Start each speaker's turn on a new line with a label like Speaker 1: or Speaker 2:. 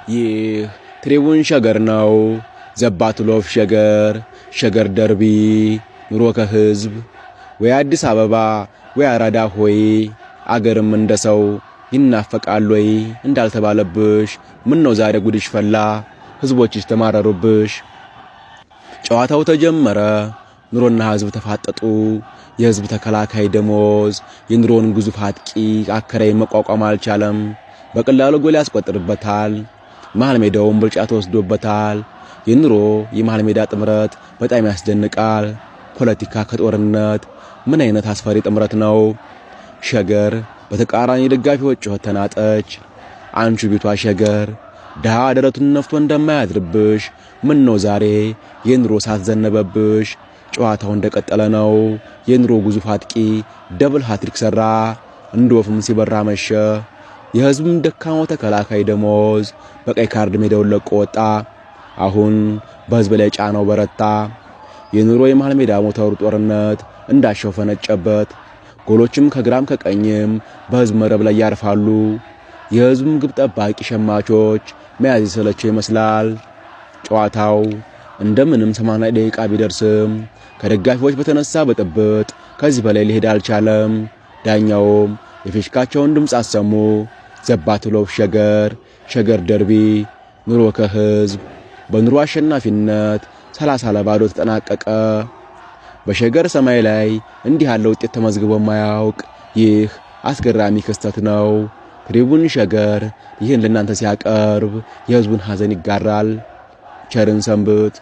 Speaker 1: ይህ ትሪቡን ሸገር ነው። The Battle of ሸገር፣ ሸገር ደርቢ፣ ኑሮ ከህዝብ። ወይ አዲስ አበባ ወይ አራዳ ሆይ፣ አገርም እንደ ሰው ይናፈቃል ወይ እንዳልተባለብሽ፣ ምን ነው ዛሬ ጉድሽ ፈላ፣ ህዝቦችሽ ተማረሩብሽ። ጨዋታው ተጀመረ። ኑሮና ህዝብ ተፋጠጡ። የህዝብ ተከላካይ ደሞዝ የኑሮውን ግዙፍ አጥቂ አከራይ መቋቋም አልቻለም። በቀላሉ ጎል ያስቆጥርበታል። መሃል ሜዳውን ብልጫ ተወስዶበታል። የኑሮ የመሃል ሜዳ ጥምረት በጣም ያስደንቃል። ፖለቲካ ከጦርነት ምን አይነት አስፈሪ ጥምረት ነው! ሸገር በተቃራኒ ደጋፊዎች ጩኸት ተናጠች። አንቺ ቤቷ ሸገር፣ ድሃ ደረቱን ነፍቶ እንደማያድርብሽ ምን ነው ዛሬ የኑሮ እሳት ዘነበብሽ? ጨዋታው እንደቀጠለ ነው። የኑሮ ግዙፍ አጥቂ double hat-trick ሰራ። እንደ ወፍም ሲበራ መሸ። የህዝቡም ደካማው ተከላካይ ደሞዝ በቀይ ካርድ ሜዳውን ለቆ ወጣ። አሁን በህዝብ ላይ ጫናው በረታ። የኑሮ የመሃል ሜዳ ሞተሩ ጦርነት እንዳሻው ፈነጨበት። ጎሎችም ከግራም ከቀኝም በህዝብ መረብ ላይ ያርፋሉ። የህዝቡም ግብ ጠባቂ ሸማቾች መያዝ የሰለቸው ይመስላል። ጨዋታው እንደምንም 80 ደቂቃ ቢደርስም ከደጋፊዎች በተነሳ ብጥብጥ ከዚህ በላይ ሊሄድ አልቻለም። ዳኛውም የፊሽካቸውን ድምፅ አሰሙ። The Battle of ሸገር፣ ሸገር ደርቢ፣ ኑሮ ከህዝብ በኑሮ አሸናፊነት 30-0 ተጠናቀቀ። በሸገር ሰማይ ላይ እንዲህ ያለ ውጤት ተመዝግቦ የማያውቅ ይህ አስገራሚ ክስተት ነው። ትሪቡን ሸገር ይህን ለእናንተ ሲያቀርብ የህዝቡን ሐዘን ይጋራል። ቸር እንሰንብት።